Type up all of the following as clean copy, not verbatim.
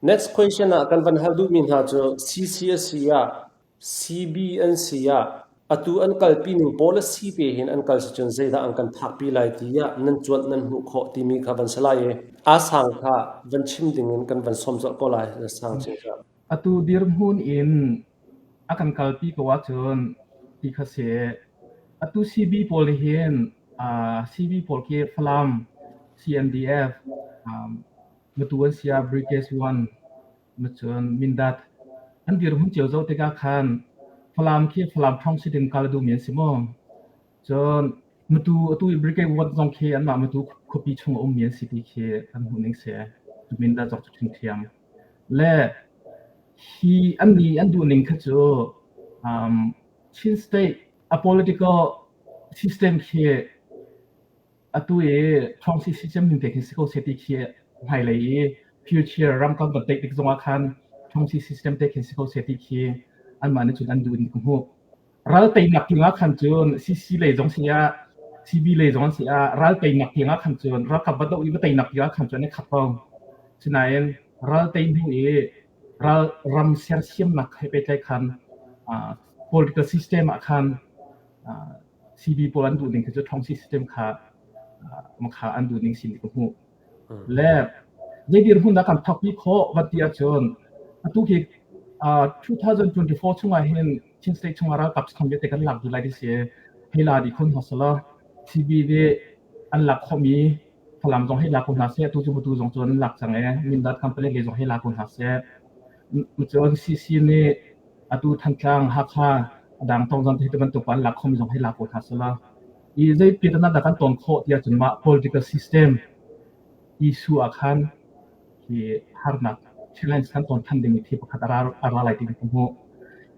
Next question ah kan van hal duhmi hna cu CCSC ah CB an si ah atu an kalpi ning policy te hin an kal si cun zeidah an kan phakpi lai tiah nan cuanh nan hmuh khawh timi kha van si lai i aa sang kha van chim ding in kan van sawm colh ko lai na sang chin kha. Atu dirhmun in a kan kalpi ko ahcun ti kha si. Atu CB pawl nih hin CB pawl khi Falam, CNDF, Matu an si ah Brigade 1, cun Mindat an dirhmun cio zoh tikah khan Falam khi Falam ṭhawng si ding kal a duhmi an si maw? Cun Matu atu i Brigade 1 zong khi anmah Matu khuapi chung a ummi an si ti khi kan hmuh ning si. Mindat zong cu ṭhiamṭhiam. Le hi annih an duhning kha cu Chin State a political system khi atu i ṭhawngsi system ning te khin si ko seh ti khi hmailei i future ram kan van teih tik zongah khan ṭhawngsi system te khin si ko seh ti khi anmah nih cun an duh in ka hmuh. Ral teinak tiangah khan cun CC lei zong si ah CB lei zong si ah ral teinak tiangah khan cun ralkap va doh i va teinak tiangah khan cun an i khat ko. Sinain ral tei hnu i ral ram sersiamnak he pehtlai khan political system ah khan CB pawl an duh ning khi cu ṭhawngsi system kha kha an duh ning sin ka hmuh. Le zei dirhmun dah kan thawkpi khawh van ti ahcun atu hi 2024 chungah hin Chin State chungah ralkap sakhan vialte kan lak dih lai ti si. Hei la dih khun hna selaw CB nih an lak khawhmi Falam zong hei la ko hna seh, tu cu Matu zong cu an lak cang ee, Mindat company lei zong hei la ko hna seh. Cun CC nih atu Thantlang, Hakha, a dang Tongzang te bantuk an lak khomi zong hei la ko hna selaw. I zei piatana dah kan ton khawh tiah cun mah political system issue ah khan hi harnak challenge kan ton than dingmi thil pakhat a ra, a ra lai ti ka hmuh.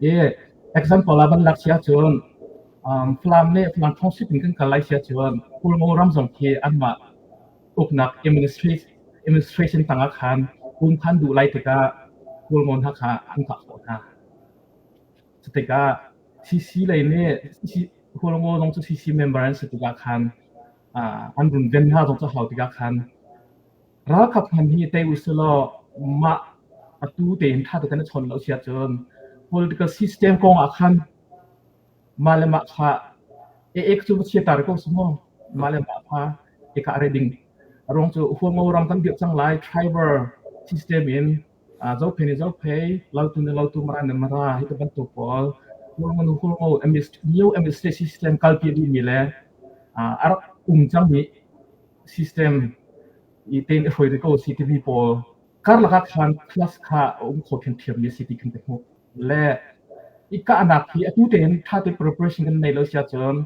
I example ah van lak si ahcun Falam le Falam Township in kan kal lai si ahcun Kulmo ram zong khi anmah uknak administration tangah khan um khan duh lai tikah Kulmo hna kha an kah khawh hna. Cutikah CC lei nih Hualngo zong cu CC member an si tikah khan an runven hna zong cu hau tikah khan ralkap hman hi tei usilaw mah atu tein ṭha tein kan i chawn lo si ahcun political system kong ah khan mah le mah kha ek cu va chia tar ko si mu mah le mah kha eka re ding a ruang cu Hualngo ram kan dirh cang lai tribal system in Zophei nih Zophei, Lautu nih Lautu, Mara nih Mara hi ti bantuk pawl Hualngo nu Hualngo new administration system kalpi a duhmi le a rak um cangmi system i tein i hruai rih ko si timi pawl karlak ah khan class kha a um kho ṭhiamṭhiammi a si ti kan ka hmuh. Le i kahnak hi atu tein ṭha tein preparation kan nei lo si ahcun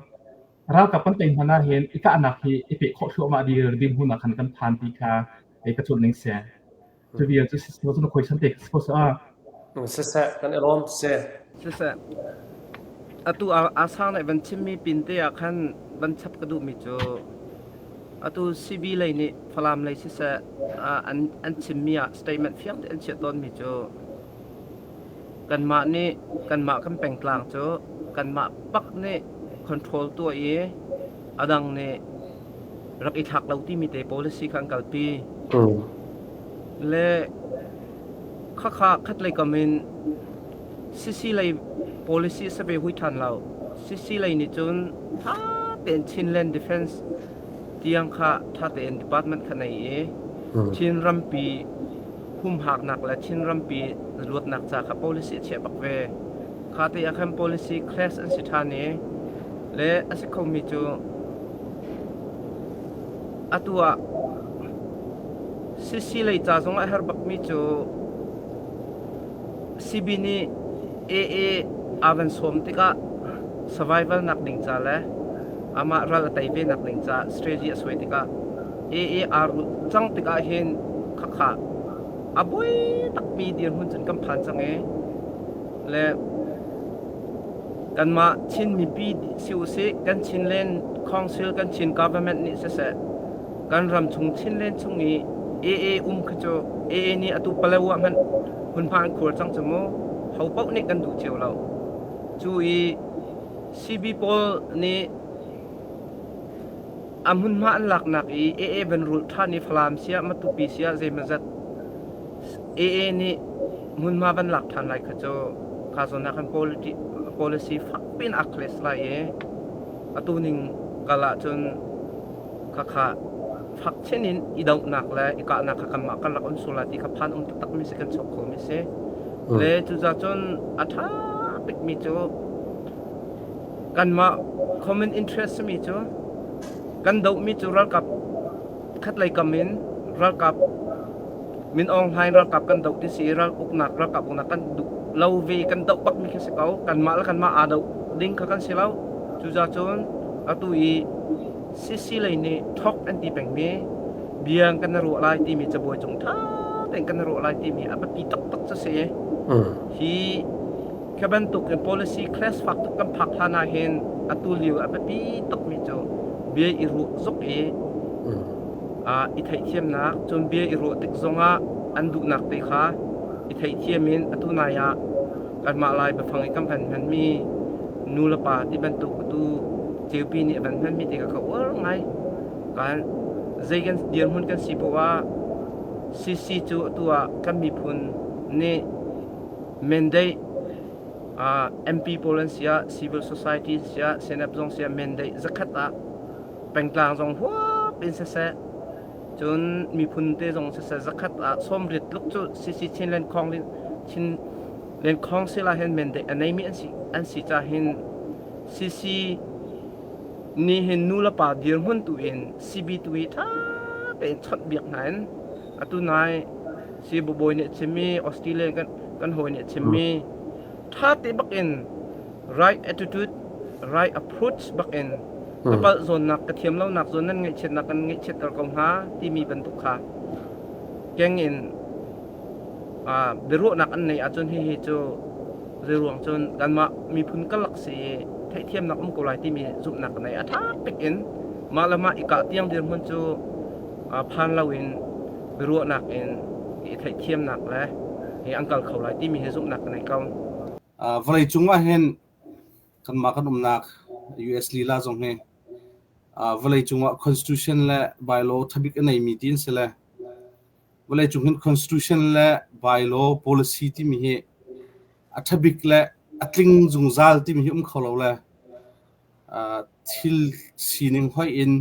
ralkap kan tei hmanh ahhin i kahnak hi i peh khawh thluahmah dir dirhmun ah khan kan phan ti kha ei ka cuanh ning si. Cu vial cu si cun khoi san te ka si a. Siseh kan i lawm seh. Siseh atu a sang nih van chimmi pin te ah khan van chap ka duhmi cu atu CB lei nih Falam lei siseh an an chimmi ah statement fiang te an chiah tawnmi cu kanmah nih kanmah kan pengtlang cu kanmah bak nih control tuah i a dang nih rak i thlak lo timi te policy kha an kalpi. Le khakha khatlei kam in CC lei policy a si ve hui ṭhan lo. CC lei nih cun ṭha tein Chinland Defense tiang kha ṭha tein department kha nei i Chin rampi humhaknak le Chin rampi luatnak ca kha policy a chiah bak ve. Kha te ah khan policy clash an si ṭhan i le a si khomi cu atu ah CC lei ca zong a herh bakmi cu CB nih AA aa van sawm tikah survival nak ding ca le amah ral a tei ve nak ding ca strategy a suai tikah AA aa rulh cang tikah hin khakha a buai takmi dirhmun cun kan phan cang i le kanmah Chin mipi si usih kan Chinland Council kan Chin government nih siseh kan ram chung Chinland chung i AA um khi cu AA nih atu Palawa hmanh hmunhma an khuar cang cu mu ho paoh nih kan duh cio lo cu i CB pawl nih a hmunhma an laknak i AA van rulh ṭhan i Falam siah Matupi siah zeimawzat. AA nih hmunhma van lak ṭhan lai kha cu kha zawn ah khan policy fak piin a clash lai i atu ning kal ahcun khakha fak chin in i dohnak le i kahnak kha kanmah kan rak um sual lai ti kha phan um taktak mi si kan chuak kho mi si. Le cucaah cun a ṭha bikmi cu kanmah common interest simi cu kan dohmi cu ralkap khatlei kam in ralkap Min Aung Hlaing ralkap kan doh ti si i ral uknak ralkap uknak kan duh lo ve kan doh bakmi khi si ko. Kanmah le kanmah aa doh ding kha kan si lo. Cucaah cun atu i CC lei nih thok an ti pengmi biang kan ruah lai timi cabuai cung ṭha tein kan ruah lai timi a biapi taktak cu si. Hi Khi bantuk in policy clash fak tuk kan phak hlan ah hin atu lio a biapi tukmi cu bia i ruah zuk i i theihthiamnak cun bia i ruah tik zongah an duhnak te kha i theihthiam in atu nai ah kanmah Lai biafang i kan van hmanmi nu le pa ti bantuk atu ceupi nih a van hmanmi ti kha ka uar ngai. Kan zei kan dirhmun kan si poah ah CC cu atu ah kan miphun nih mandate MP pawl an si ah civil society an si ah CNF zong si ah mandate zakhat ah pengtlang zong huap in siseh cun miphun te zong siseh zakhat ah sawmriat tluk cu CC Chinland Khong Chinland Council ah hin mandate a neimi an si an si ca hin CC ni hin nu le pa dirhmun tu in CB tu hi tha tein chawnh biak hna in atu nai Sibawi nih a chimmi Australia kan kan hawi nih a chimmi ṭha te bak in right attitude right approach bak in ka palh zawnnak ka thiam lonak zawn nan ngaihchiatnak kan ngaihchiatter ko hnga timi bantuk kha keng in biaruahnak an neih ahcun hihi cu zeiruang cun kanmah miphun karlak si i theihthiamnak um ko lai timi zumhnak ka nei a ṭha bik in mah le mah i kah tiang dirhmun cu phan loin biaruahnak in i theihthiamnak le hi an kal kho lai timi hi zumhnak ka nei ko. Vawlei cung ah hin kanmah kan umnak US lila zong hi vawlei cung ah constitution le bylaw thabik a neimi ti an si le vawlei cung hin constitution le bylaw policy timi hi a thabik le a tling zungzal timi hi um kho lo le thil sining hoih in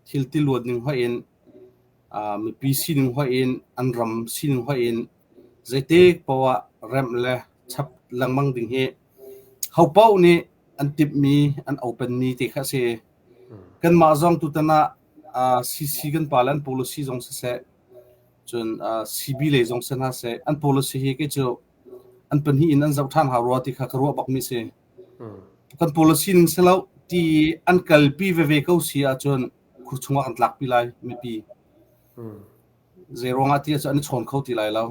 thil tiluan ning hoih in mipi sining hoih in an ram sining hoih in zeitik poah remh le chap lengmang ding hi ho paoh nih an timhmi an openmi te kha a si. Kanmah zong tutan ah CC kan pa le an policy zong siseh cun CB lei zong si hna seh an policy hi kei cu an pahnih in an zoh ṭhan hau rua ti kha ka ruah bakmi si. Kan policy ning si lo ti an kalpi veve ko si ahcun khur chungah kan tlakpi lai mipi. Zeiruangah ti ahcun an i chawn kho ti lai lo.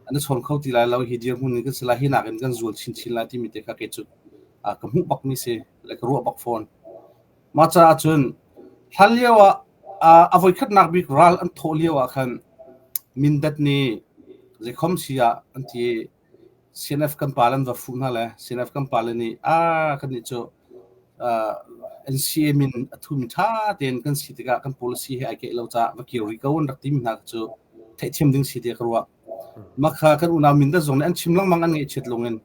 An i chawn kho ti lai lo hi dirhmun in kan si lai hi nakin kan zual chinchin lai timi te kha kei cu ka hmuh bakmi si le ka ruah bak fawn. Mah caah cun hlan lio ah a voikhatnak bik ral an thawh lio ah khan Mindat nih zeikhom si ah an ti CNF kan pa an va fuh hna le CNF kan pa le nih a kannih cu NCA min a thumi ṭha tein kan si tikah kan policy he ai keih lo caah va kir rih ko an rak timi hna cu theihthiam ding si tiah ka ruah. Mah kha kan unau Mindat zong nih an chim lengmang an ngaihchiat lungin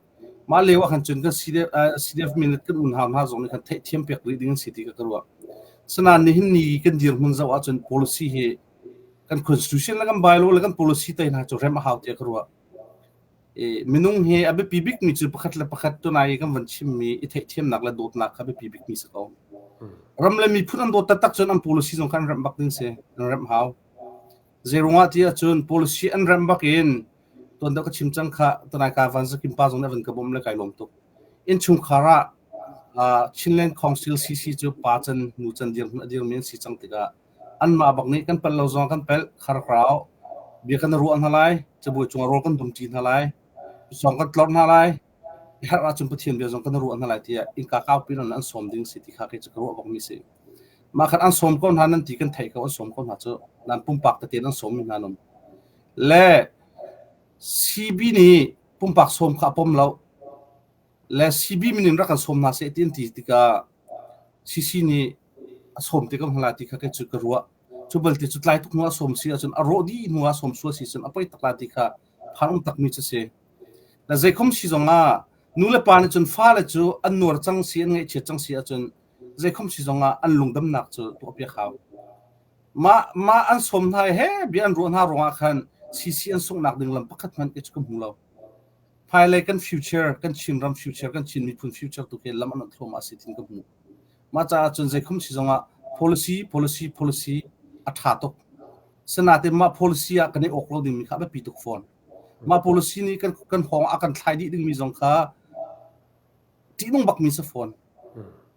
mah lio ah khan cun kan CDF, CDF mindat kan unau hna zong nih khan theihthiam piak rih ding an si ti ka ka ruah. Sanain nihin ni kan dirhmun zoh ahcun policy hi kan constitution le kan bylaw le kan policy te hna cu rem a hau tiah ka ruah. Minung hi a biapi bikmi cu pakhat le pakhat tunai i kan van chimmi i theihthiamnak le dawtnak kha biapi bikmi si ko. Ram le miphun an dawt taktak cun an policy zong kha an remh bak ding si, an remh hau. Zeiruangah ti ahcun policy an remh bak in tuan deuh ka chim cang kha tunai ka van zakim pa zong nih a van ka bawmh le kai lawm tuk. Innchungkhar ah Chinland Council CC cu pa can nu can dirhmun a dirmi an si cang tikah Anmah bak nih kan palh lo zong kan palh, kharkrau. Bia kan ruah hna lai, cabuai cungah rawl kan dumṭi hna lai, sawng kan tlorh hna lai. I harh ahcun Pathian bia zong kan ruah hna lai tiah innka kaupi in an sawm ding si ti kha kei cu ka ruah bakmi si. Mah khan an sawm ko hna nan ti kan theih ko an sawm ko hna cu nan pumpak tete in an sawmmi hna nan um. Le CB nih pumpak sawm kha a pom lo. Le CB min in rak kan sawm hna seh ti an ti tikah CC nih a sawm te ko hna lai ti kha kei cu ka ruah. Cu balte cu tlai tuk hnu ah sawm si ahcun a rawh dih hnu ah sawm sual si cun a poi tak la ti kha phan um takmi cu si. Na zeikhom si zongah nu le pa nih cun fale cu an nuar cang si an ngaihchiat cang si ahcun zeikhom si zongah an lungdamnak cu tuahpiak hau. Mah mah an sawm hna i he bia an ruah hna ruangah khan CC an sunghnak ding lam pakhat hmanh kei cu ka hmu lo. Hmailei kan future, kan Chinram future, kan Chin miphun future tu khi lam an thluahmah si tin ka hmu. Mah caah cun zeikhom si zongah policy, policy, policy a ṭha tuk. Sinain mah policy ah kan i awk lo dingmi kha a biapi tuk fawn. Mah policy nih kan kan hawng a kan thlai dih dingmi zong kha ṭihnung bakmi si fawn.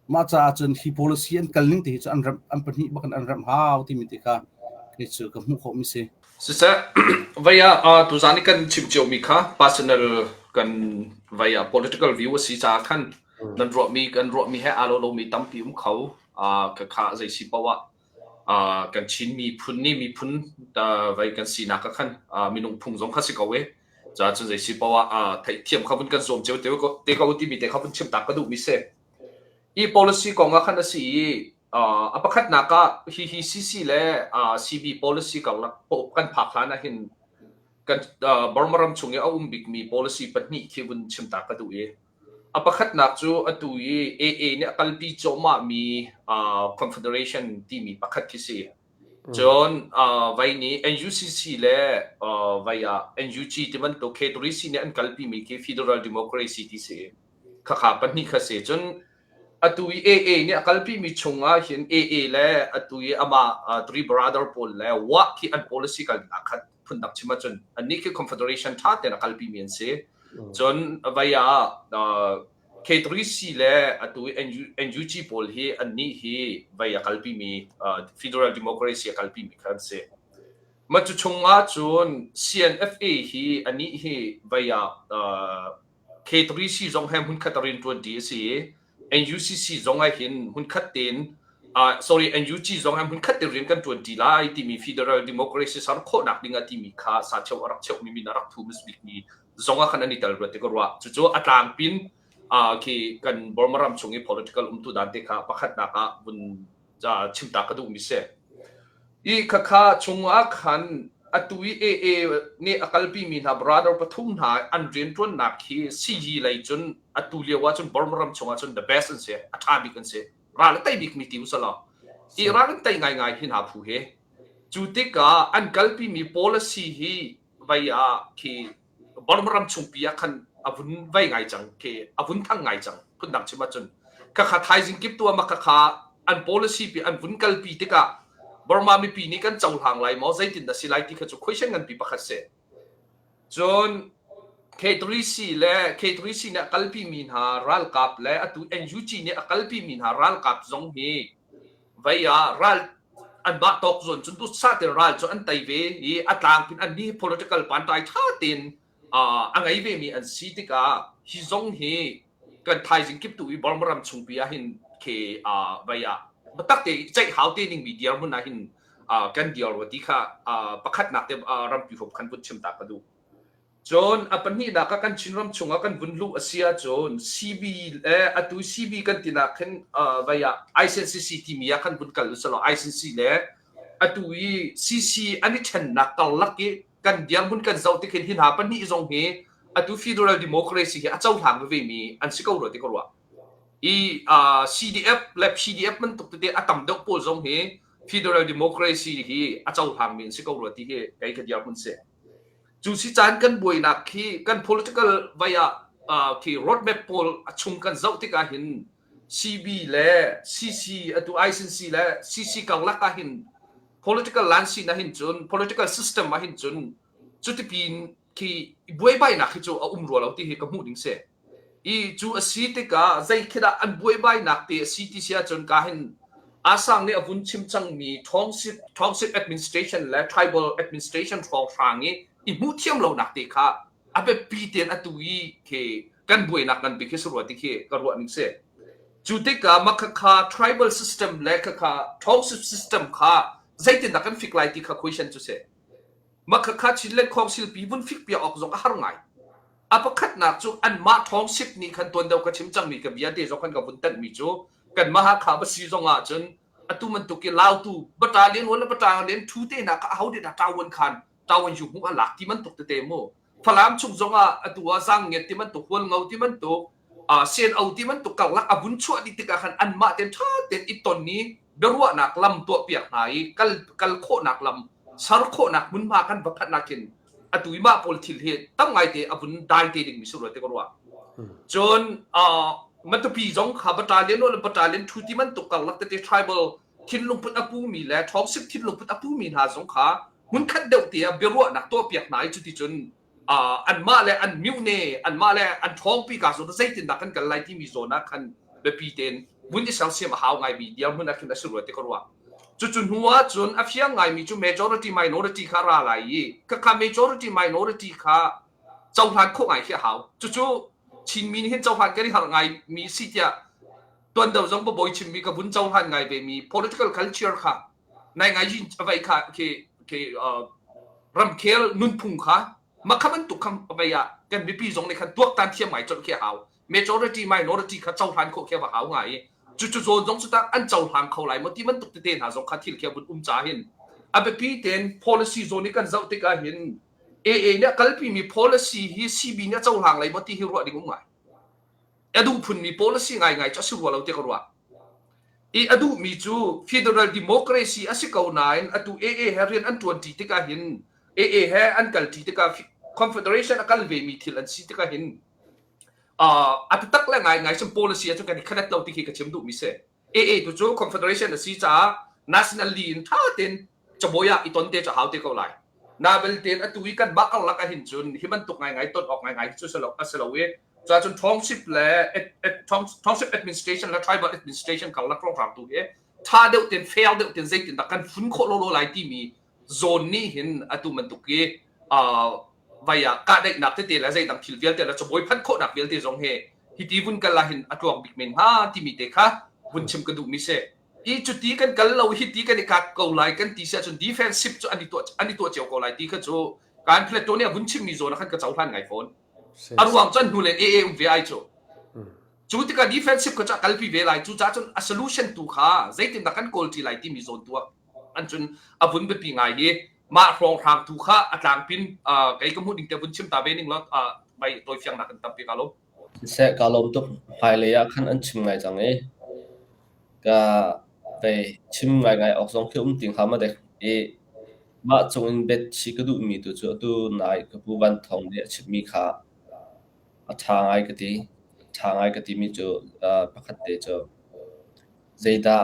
Mah caah cun hi policy an kal ning te hi cu an remh an pahnih bak in an remh hau timi te kha kei cu ka hmuh khawhmi si. Siseh, vei ah tuzaan i kan chim ciomi kha personal kan vei ah political view a si caah khan nan ruahmi kan ruahmi he aa lo lomi tampi um kho. Khakha zei si paoh ah kan Chin miphun nih miphun vei kan sinak ah khan minung phung zong kha si ko e. Ca cun zei si paoh ah theihthiam kha vun kan zuam cio te ko timi te kha vun chim ta ka duhmi si. Hi policy kong ah khan a si i a pakhatnak ah hihi CC le CB policy karlak kan phak hlan ah hin kan Burma ram chung i a um bikmi policy pahnih khi vun chim ta ka duh i a pakhatnak cu atu i AA nih a kalpi cuahmahmi Confederation timi pakhat khi si. Cun vai nih NUCC le vai ah NUG ti bantuk K3C nih an kalpimi khi Federal Democracy ti si. Khakha pahnih kha si. Cun atu i AA nih a kalpimi chung ah hin AA le atu i amah Three Brother pawl le WA khi an policy kal ding aa khat phundang chim ahcun annih khi Confederation ṭha tein a kalpimi an si. Cun vai ah K3C le atu i NUG pawl hi annih hi vai a kalpimi Federal Democracy a kalpimi kha an si. Mah cu chung ah cun CNFA hi anih hi vai ah K3C zong he hmunkhat a rianṭuanṭi a si i NUCC zong ah hin hmunkhat tein uh, sorry NUG zong he hmunkhat tein rian kan ṭuanṭi lai timi federal democracy ser khawhnak ding ah timi kha sa cheu a rak cheuhmi min a rak thu bikmi zong ah khan an i tel ruat ti ka ruah. Cucu a tlangpin uh, khi kan Burma ram chung i political umtu dan te kha pakhatnak ah vun chimta ka duhmi si. I khakha chungah khan atu i AA nih a kalpimi hna brother pathum hna an rianṭuannak hi siyi lei cun atu lio ah cun Burma ram chungah cun the best an si, a ṭha bik an si. Ral a tei bikmi ti usalaw. I ral an tei ngaingai hi hna phu hi. Cu tikah an kalpimi policy hi vai ah khi Burma ram chungpi ah khan a vun vei ngai cang khi a vun thang ngai cang phundang chim ahcun khakha thaizing kip tu ah khakha an policy pi an vun kalpi tikah Burma mipi nih kan cohlang lai maw zeitin dah si lai ti kha cu question nganpi pakhat si cun K3C le K3C nih a kalpi mi hna ralkap le atu NUG nih a kalpi mi hna ralkap zong hi vei ah ral an mah tawk zawn cun duhsah tein ral cu an tei ve i a tlangpin an nih political pantai ṭha tein a ngei ve mi an si tikah hi zong hi kan thaizing kip tu i Burma ram chungpi ah hin khi vei ah biatak te ceih hau te ning mi dirhmun ah hin kan dir rua ti kha pakhatnak te rampi huap khan vun chim ta ka duh. Cun a pahnihnak ah kan Chinram chungah kan vun luh a si ahcun CB le atu CB kan tinak khin vai ah ICNCC timi ah khan vun kal usalaw ICNC le atu i CC an i ṭhennak karlak i kan dirhmun kan zoh tik hin hi hna pahnih zong hi atu federal democracy hi a cohlang veve mi an si ko rua ti ka ruah. I CDF le PDF bantuk tete a tam deuh pawl zong hi federal democracy hi a cohlang mi an si ko rua ti hi kei ka dirhmun si. Cu si caan kan buainak khi kan political vai ah khi roadmap pawl a chung kan zoh tikah hin CB le CC atu ICC le CC karlak ah hin political lansin ah hin cun political system ah hin cun cutipin khi buaibainak hi cu a um rua lo ti hi ka hmuh ding si. I cu a si tikah zei khi dah an buaibainak te a si ti si ahcun ka hin Asang nih a vun chim cangmi township, township administration le tribal administration hrawnghrang i i hmuh thiam lonak te kha a biapi tein atu i khi kan buainak ngan bik hi si rua ti khi ka ruah ning si. Cu tikah mah khakha tribal system le khakha township system kha zeitindah kan fik lai ti kha question cu si. Mah khakha Chinland Council pi vun fik piak awk zong a har ngai. A pakhatnak cu anmah ṭhawngsip nih khan tuan deuh ka chim cangmi ka bia te zong khan ka vun tanhmi cu kanmah Hakha va si zong ah cun Atu bantuk i Lautu battalion 1 le battalion 2 te hna kha aho dah ṭawan khan ṭawan yu hmuh a lak ti bantuk tete mu. Falam chung zongah atu ah Zangnget ti bantuk Hualngo ti bantuk CNO ti bantuk karlak a vun chuah dih tikah khan anmah tein ṭha tein i ton i biaruahnak lam tuahpiak hna i kal kal khawhnak lam ser khawhnak hmunhma kan va phanh ahkhin atu i mah pawl thil hi tam ngaite a vun dai te dingmi si rua ti ka ruah. Cun Matupi zong kha battalion le battalion thu ti bantuk karlak tete tribal thinlungput a pumi le ṭhawngsik thinlungput a pumi hna zong kha hmunkhat deuh te ah biaruahnak tuahpiak hna i cuticun anmah le an myone anmah le an ṭhawngpi ka zawn zeitindah kan kal lai timi zawn ah khan biapi tein vun i sersiam a hau ngaimi dirhmun ah khin a si rua ti ka ruah. Cucu hnu ah cun a fiang ngaimi cu majority minority kha ra lai i khakha majority minority kha cohlan khawh ngai khi a hau. Cucu Chinmi nih hin cohlan kan i harh ngaimi si tiah tuan deuh zong bawi chimmi ka vun cohlan ngai vemi political culture kha nai ngai yin vai kha khi khi ramkhel nunphung kha makha bantuk kha vai ah kan mipi zong nih khan tuaktan thiam ngai colh khi a hau majority minority kha cohlan khawh khi a va hau ngai i cucu zawn zong cu tak an cohlang kho lai maw ti bantuk tete hna zong kha thil khi a vun um ca hin a biapi tein policy zawn i kan zoh tikah hin AA nih a kalpimi policy hi CB nih a cohlang lai maw ti hi ruah ding um ngai a duh phunmi policy ngaingai cu a si rua lo ti ka ruah. I a duhmi cu federal democracy a si ko nain atu AA he rian an ṭuanṭi tikah hin AA he an kalṭi tikah confederation a kal vemi thil an si tikah hin uh, a taktak le ngaingai cun policy ahcun kan i khanet lo ti khi ka chim duhmi si. AA tu cu confederation a si caah nationally in ṭha tein cabuai ah i ton te cu hau te ko lai. Na belte atu i kan mah karlak ahhin cun hi bantuk ngaingai ton awk ngaingai cu a si lo i cuahcun township le township administration le tribal administration karlak hrawnghrang tu hi ṭha deuh tein fair deuh tein zeitindah kan fun khawh lawlaw lai timi zawn nih hin atu bantuk i vai ah kahdaihnak tete le zeidang thil vialte le cabuai phanh khawhnak vialte zong hi hiti vun kal ah hin a tluang bik men hnga timi te kha vun chim ka duhmi si. I cuti kan kal lo hiti kan i kat ko lai kan ti si ahcun defensive cu an i tuah an i tuah cio ko lai ti kha cu kan Plato nih a vun chimmi zawn ah khan ka cohlan ngai fawn. A ruang cu an hnu len AA um ve ai cu. Cu tikah defensive kha cu a kalpi ve lai. Cucaah cun a solution tu kha zeitindah kan kawl ṭi lai timi zawn tu ah an cun a vun biapi ngai i mah hrawnghrang tu kha a tlangpin kei ka hmuh ning te vun chim ta ve ning law vai tawifiangnak kan tampi ka lawm. Siseh kaa lawm tuk. Hmailei ah khan an chim ngai cang i Ka vei chim ngaingai awk zong khi um ti hnga maw dek i mah cungin betchih ka duhmi tu cu atu nai ka pu Van Thawng nih a chimmi kha a ṭha ngai ka ti. A ṭha ngai ka timi cu pakhat te cu zeidah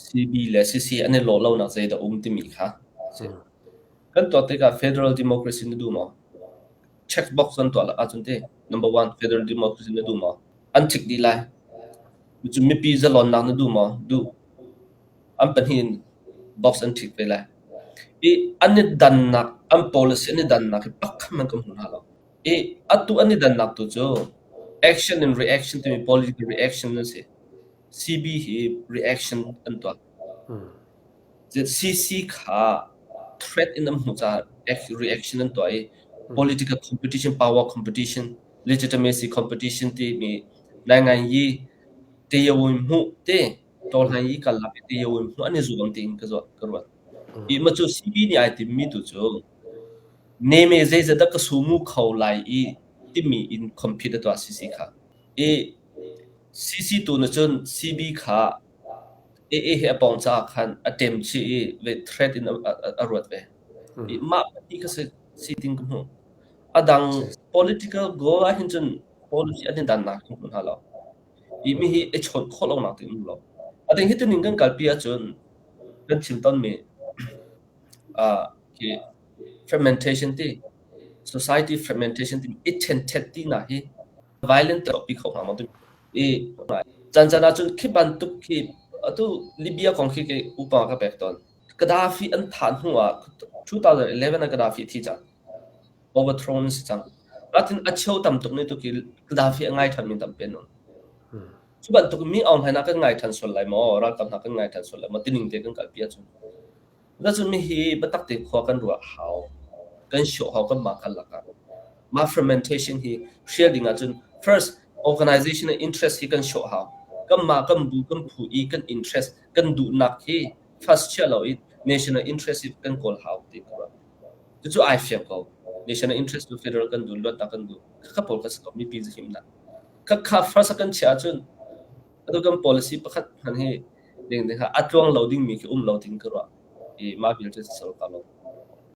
CB le CC an i lawh lonak zeidah um timi kha a si. Kan tuah tikah Federal Democracy na duh maw? Checkbox kan tuah ahcun ti number one Federal Democracy na duh maw? An chik dih lai. Cucu mipi zalonnak na duh maw? Duh. An pahnih in box an ṭhit ve lai. I an i dannak, an policy an i dannak hi pakhat hmanh kan hmu hna lo. I atu an i dannak tu cu action and reaction timi political reaction an si. CB hi reaction an tuah. CC kha threat in an hmuh caah reaction an tuah i political competition, power competition, legitimacy competition timi nainganyi tayawin hmuh te tawhlan yi kal lak i tayawin hmuh an i zuam tiin ka zuah ka ruat. I ma cu CB nih ai timmi tu cu neme zeizat dah ka sumu kho lai i timi in compete a tuah CC kha. I CC tu na cun CB kha AA he a pawng caah khan a ṭem chih i ve threat in a ruat ve. I mah pahnih kha si ding ka hmuh. A dang political goal ah hin cun policy an i dannak kan hmu hna lo. I mi hi i chawnh khawh lonak ding um lo. A ding hi tuning kan kalpi ahcun kan chim tawnmi uh, khi fragmentation ti society fragmentation ti i ṭhenṭhet ti na hi violent pi kho hnga maw i caan ahcun khi bantuk khi atu Libya kong khi kei upa ka pek tawn. Gaddafi an thah hnu ah 2011 ah Gaddafi thi cang. Overthrown si cang. Natin a cheu tam tuk ni tu khi Gaddafi a ngai ṭhan mi tampi an um. Cu bantuk mi Aung Hlaing kan ngai ṭhan sual lai maw? Ralkap hna kan ngai ṭhan sual lai maw? Tining te kan kalpi ahcun. Cun mihi biatak tein khua kan ruah a hau. Kan hrawh hau kanmah karlak ah. Mah fermentation hi hrial ding ahcun first organization and interest hi kan hrawh hau. Kanmah kan bu kan phu i kan interest kan duhnak hi first chia lo i national interest hi kan kawl hau ti ka ruah. Cucu ai fiang ko. National interest cu federal kan duh, luatnak kan duh. Khakha pawl kha si ko, mipi zahimnak. Khakha first kan chiah ahcun atu kan policy pakhat hman hi ding ding a tluang lo dingmi khi um lo ding ka ruah. I mah vialte cu ka lo.